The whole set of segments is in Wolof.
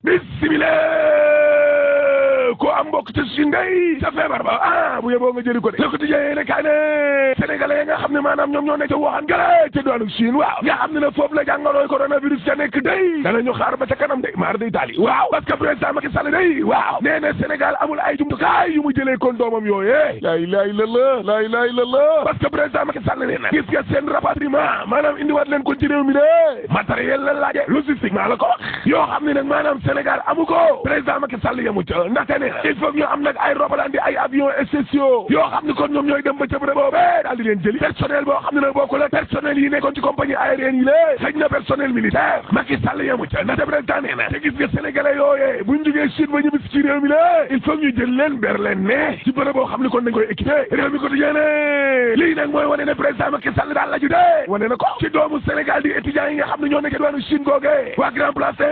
bismillah ko am mbokk te si ndey sa feebar ba bu yeboo nga jëli ko de le quotidien ne kaay ne sénégalais nga xam ne maanaam ñoom ñoo nekk ca waxan gale ca doonu Chine waaw nga xam ne ne foofu la jàngalooy coronavirus ca nekk day danañu xaar ba ca kanam de maar day taali waaw parce que président Macky Sall day waaw nee na Sénégal amul ay jumtukaay yu mu jëlee kon doomam yooyee laa ilaaha illallaah laa ilaaha illallaah parce que président Macky Sall nee na gis nga seen rapatriement maanaam indiwaat leen ko ci réew mi de matériel la laaje logistiquement la ko yoo xam ne nag maanaam Sénégal amu ko président Macky Sall yamu ca ndaxte nee na il faut ñu am nag ay roppalaan di ay avions spéciaux yoo xam ne kon ñoom ñooy dem ba ca bërëb boobee daal di leen jëli personnel boo xam ne nag bokku la personnel yi nekkoon ci compagnie aérienne yi lée xëj na personnel militaire Macky Sall yamu ca ndaxte président nee na te gis nga sénégalais yooyee buñ jógee Chine ba ñibbisi ci réew mi la il faut ñu jël leen ber leen ne ci bërëb boo xam ne kon dañ koy équipé réew mi ko tijéene lii nag mooy wane ne président Macky Sall daal la ju dee wane na ko ci doomu Sénégal di étudiants yi nga xam ne ñoo nekk diwaanu Chine googee waa Grand Place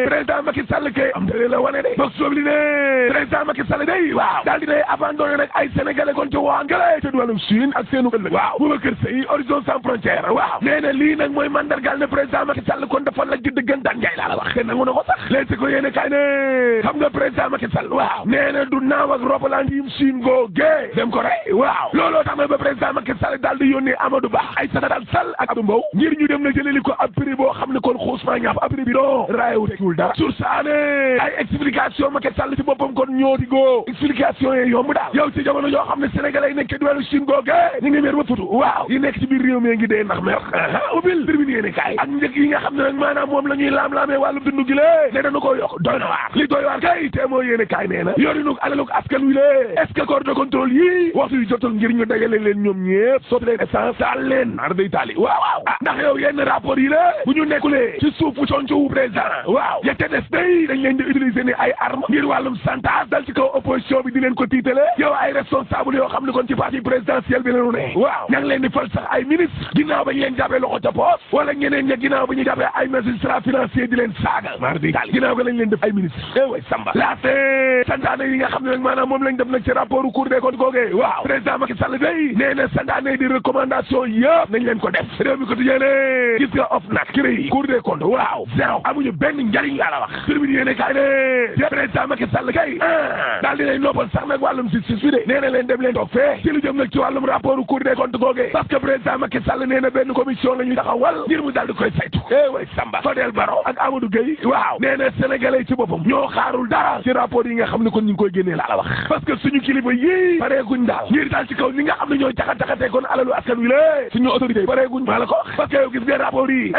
président Macky Sall kay am dale la wane de boog soobli ne président Macky Sall day waaw daal dinay abandonné nag ay sénégalais kon ci waa ngale ca diwaanu Chine ak seenu ëllëg waaw Boubacar Seye Horizon Sans Frontières waaw nee na lii nag mooy mandargal ne président Macky Sall kon dafa laj dëggantaan njaay laa la wax te nangu na ko sax léegi ko yéene kay ne xam nga président Macky Sall waaw nee na du naaw ak roppalaan yim Chine googee dem ko rey waaw looloo tax na ba président Macky Sall daal di yónnee Amadou Ba Aïssata Tall Sall ak Abdou Mbow ngir ñu dem na jëleli ko ab prix boo xam ne kon xuusmaa ñaap ab prix bi doo raayewu tekiwul dara sur saane ay explication Macky Sall ci boppam kon ñoo di goo explication yi yomb daal yow ci jamono yoo xam ne sénégalais yi nekk diwaanu Chine googee ñu ngi mer ba futu waaw yi nekk ci biir réew mi ngi dee ndax mer ubbil tribune yéene kaay ak njëg yi nga xam ne nag maanaam moom la ñuy laam-laamee wàllu dundu gi lée ne dañu ko yokk doy na waar li doy waar kay te moo yéene kaay nee na yorinuk alaluk askan wi lée est-ce que corps de contrôle yi waxtu yu jotul ngir ñu dajale leen ñoom ñëpp sotti leen essence taal leen ar day taali waaw ndax yow yenn rapport yi la bu ñu nekkulee ci suufu concowu président waaw yette des day dañ leen di utiliser ni ay armes ngir wàllum chantage dal ci kaw opposition bi di leen ko tiitale yow ay responsable yoo xam ne kon ci parti présidentiel bi lañu ne waaw ña ngi leen di fal sax ay ministre ginnaaw ba ñu leen jàppee loxo ca poos wala ñeneen ña ginnaaw ba ñu jàppee ay magistrat financier di leen saaga mar di taali ginnaaw ga lañ leen def ay ministre way samba laate santaane yi nga xam ne nag maanaam moom lañ def nag ci rapport Cour des comptes googee waaw président Macky Sall day nee na santaane di recommandation yëpp nañ leen ko def réew mi ko tijéene gis nga OFNAC CREI Cour des comptes waaw zéro amuñu benn njariñ laa la wax termine yéene kaay ne président Macky Sall kay daal dinay noppal sax nag wàllum justice bi de nee na leen dem leen toog fee ci lu jëm nag ci wàllum rapport Cour des comptes googee parce que président Macky Sall nee na benn commission la ñuy taxawal ngir mu daal di koy saytu way Samba Fadel Barro ak Amadou Gueye waaw nee na sénégalais ci boppam ñoo xaarul dara ci rapport yi nga xam ne kon ñu ngi koy génnee laa la wax parce que suñu kilifa yii pareeguñ daal ngir daal ci kaw ñi nga xam ne ñooy jaxat-jaxatee kon alalu askan wi lée suñu autorité yi pareeguñ maa la ko wax parce que yow gis nga rapport yi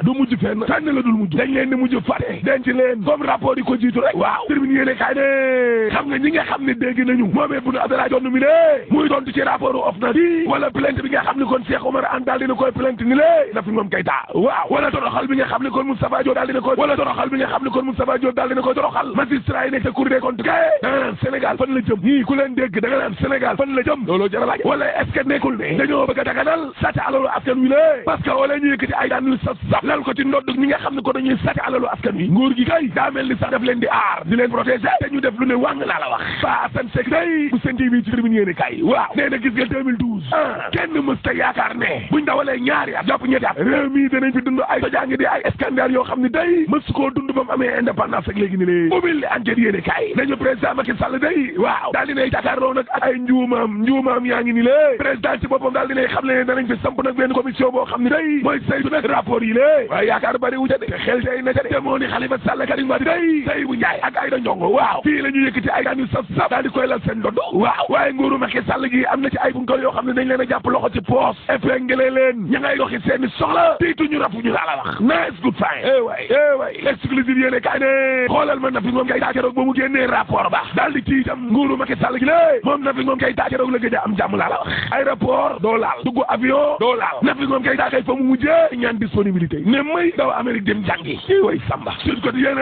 du mujj fenn la dul mujj dañ leen di mujj fàtte denc leen comme rapport yi ko jiitu rek waaw termine yéene kaay ne xam nga ñi nga xam ne dégg nañu moomee bu nu Abdoulaye Dione mi lée muy doon ci rapport OFNAC bi wala plainte bi nga xam ne kon Cheikh Oumar Anne daal dina koy plainte ni lée Nafi Ngom Keïta waaw wala toroxal bi nga xam ne kon Moustapha Diop daal dina koy toroxal magistrat yi nekk ca Cour des comptes kay da nga naan Sénégal fan la jëm ñii ku leen dégg da nga naan Sénégal fan la jëm looloo jar a laaj wala est-ce que nekkul ne dañoo bëgg a daganal sàcc alalu askan wi lée parce que wala ñu yëkkati ay daan lu saf lal ko ci ndodd ñi nga xam ne ko dañuy sàcc alalu askan wi nguur gi kay daa mel ni sax daf leen di aar di leen protéger te ñu def lu ne wàng laa la wax ba Assane Seck day bu Sen TV ci tribune yéene kay waaw nee na gis nga 2012 kenn mës ta yaakaar ne buñ dawalee ñaari at jàpp ñetti at réew mi danañ fi dund ay tojangi di ay scandale yoo xam ne day mës koo dund ba mu amee indépendance ak léegi ni lée mobile enquête yéene kay nañu président Macky Sall day waaw daal dinay jàkkaarloo nag ak ay njuumaam yaa ngi ni lée président ci boppam daal dinay xam ne danañ fi samp nag benn commission boo xam ne day mooy saytu nag rapport yi lée waaye yaakaar bari wu ca de te xel tey na ca de te moo ni Khalifa Sall Karim Wade day say bu njaay ak ay da ndongo waaw fii la ñu yëkkati ay daan yu saf daal di koy lal seen ndodd waaw waaye nguuru Macky Sall gi am na ci ay bunkal yoo xam ne dañ leen a jàpp loxo ci poos épinglé leen ña ngay doxi seeni soxla tiitu ñu rafuñu laa la wax nice good fine waay exclusive yéene kaay ne xoolal ma Nafi Ngom Keïta keroog ba mu génnee rapport ba daal di ci itam nguuru Macky Sall gi lée moom Nafi Ngom Keïta keroog la gëj a am jàmm laa la wax aéroport doo laal dugg avion doo laal Nafi Ngom Keïta kay fa mu mujjee ñaan disponibilité ne may daw Amérique dem jàngi way Samba Sud Quotidien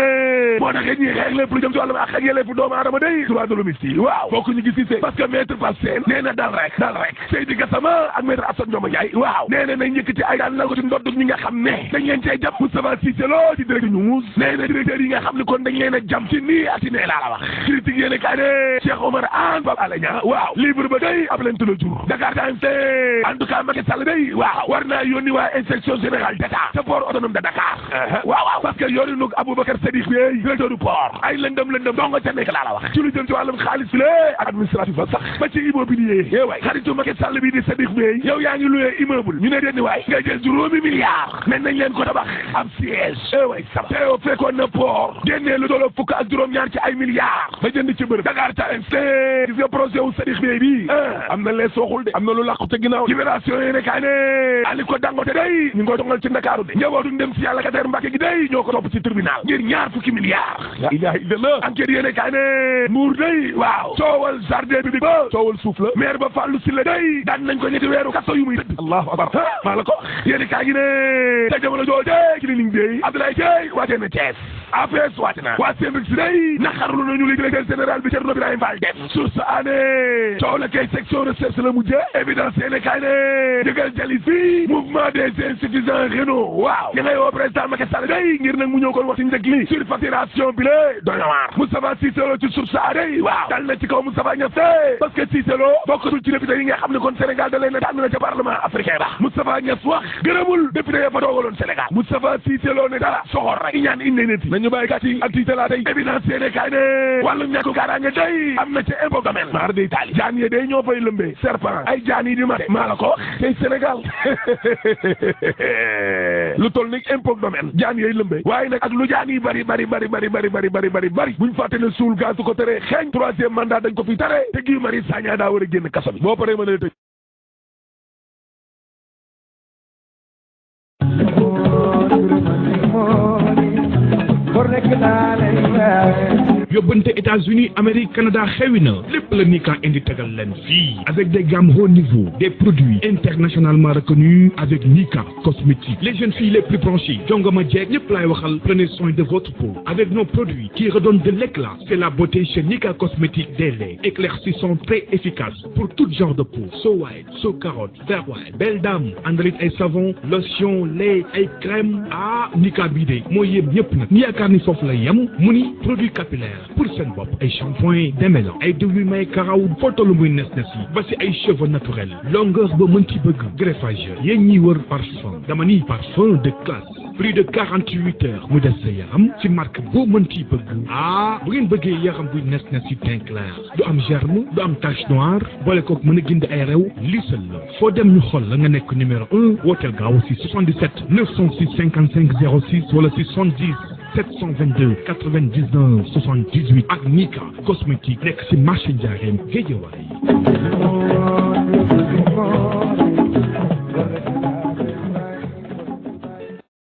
moo tax ñi xeex lépp lu jëm ci wàllum ak yelleefu doomu aadama day droit de l'homme yi waaw bokk ñu gis parce que maître Pape Sène nee na dal rek Seydi Gassama ak maître Assane Dioma Ndiaye waaw nee na nañ yëkkati ay daan la ko ci ndodd ñi nga xam ne dañ leen cee jàpp Moustapha Cissé Lo ci directeur news nee na directeur yi nga xam ne kon dañ leen a jam ci nii ati nee laa la wax critique yéene kaa ne Cheikh Omar Anne Pape Alé Niang waaw livre ba day ab leen tula jour Dakar Times en tout cas Macky Sall day waaw war naa yónni waa inspection générale d'État ca port autonome de Dakar waaw parce que yoonu nug Aboubacar Sadiq bi directeur du port ay lëndëm donga ca nekk laa la wax ci lu jëm ci wàllum xaalis bi la ak administratif ba sax ba ci immobilier waay xaritu Macky Sall bi di Sadiq bi yow yaa ngi loué immeuble ñu ne dénni waay nga jël juróomi milliards men nañ leen ko tabax am siège waay sama te yow fekkoon na port génnee lu doolo fukk ak juróom-ñaar ci ay milliards ba jënd ci bërëb Dakar Times gis nga projet wu Sadiq bi am na lee sooxul de am na lu làqu te ginnaaw libération yi ne kaa ne Aliko Dangote day ñu ngi ko dongal ci Ndakaaru de njabootu dem si yàlla Kader Mbàkke gi day ñoo ko topp ci tribunal ngir ñaar fukki milliards la ilaha illallah enquête yéene kaa ne Mbuur day waaw coowal jardin public ba coowal suuf la maire ba Fallou Sylla day daan nañ ko ñetti weeru kaso yu muy tëdd allahu akbar maa la ko yéene kaa gi ne te jamono jooje Killing day Abdoulaye Dieye waatee na Thiès APS waate na waa Sembik si day naqarlu nañu li directeur général bi Thierno Birahim Fall def source année coow la kay section recherche la mujje évidence yéene kaa ne jëgal jalis fi mouvement des insuffisants rénaux waaw ña ngay woo président Macky Sall day ngir nag mu ñëw kon wax ci njëg li surfacturation bi la doy na waar Moustapha Cissé Lo ci source année waaw dal na ci kaw Moustapha Niasse parce que Cissé Lo bokkatul ci député yi nga xam ne kon Sénégal da leen a tànn na ca parlement africain ba Moustapha Niasse wax gërëmul député ya fa doogaloon Sénégal Moustapha Cissé Lo ne dara soxor rek i ñaan indi nit nañu bàyyi kat yi ak tiitala tey évidence yéene kaay ne wàllu ñàkku kaaraange day am na ca impôt domaine maar day taali jaan yi day ñoo fay lëmbee serpent ay jaan yi di mate maa la ko tey Sénégal lu toll ni impôt domaine jaan yooyu lëmbee waaye nag ak lu jaan yi bari buñ fàtte ne suul gaz su ko tere xeeñ troisième mandat dañ ko fi tere te Guy Marius Sagna daa war a génn kaso bi boo paree mën a tëj yóbbante États-Unis Amérique Canada xewi na lépp la Nika indi tegal leen fii avec des gammes haut niveau des produits internationalement reconnus avec Nika cosmétiques les jeunes filles les plus branchées jongama jeeg ñëpp laay waxal prenez soin de votre peau avec nos produits qui redonnent de l'éclat c'est la beauté chez Nika cosmétiques des laits éclaircissants très efficaces pour tout genre de peau so white so carotte fair white belle dame àndalit ay savon lotion lait ay crème Nika bii de mooy yéem ñëpp nag ñu yaakaar ni foofu la yem mu ni produit capillaire pour seen bopp ay shampoing démêlant ay diw yu may karaw foo tollu muy nes yi ba si ay cheveux naturels longueur ba mën ci bëgg greffage yéen ñiy wër parfum dama ni parfum de classe plus de 48 heures mu des sa yaram ci marque boo mën ci bëgg bu ngeen bëggee yaram buy nes yi teint clair du am germe du am tache noire boole kook mën a gindi ay rew lii seul la foo dem ñu xool la nga nekk numéro 1 wooteel gaaw si 77 906 55 06 wala si 70 722 99 78 ak Nika cosmétique nekk ci marché Ndiarème Guédiawaye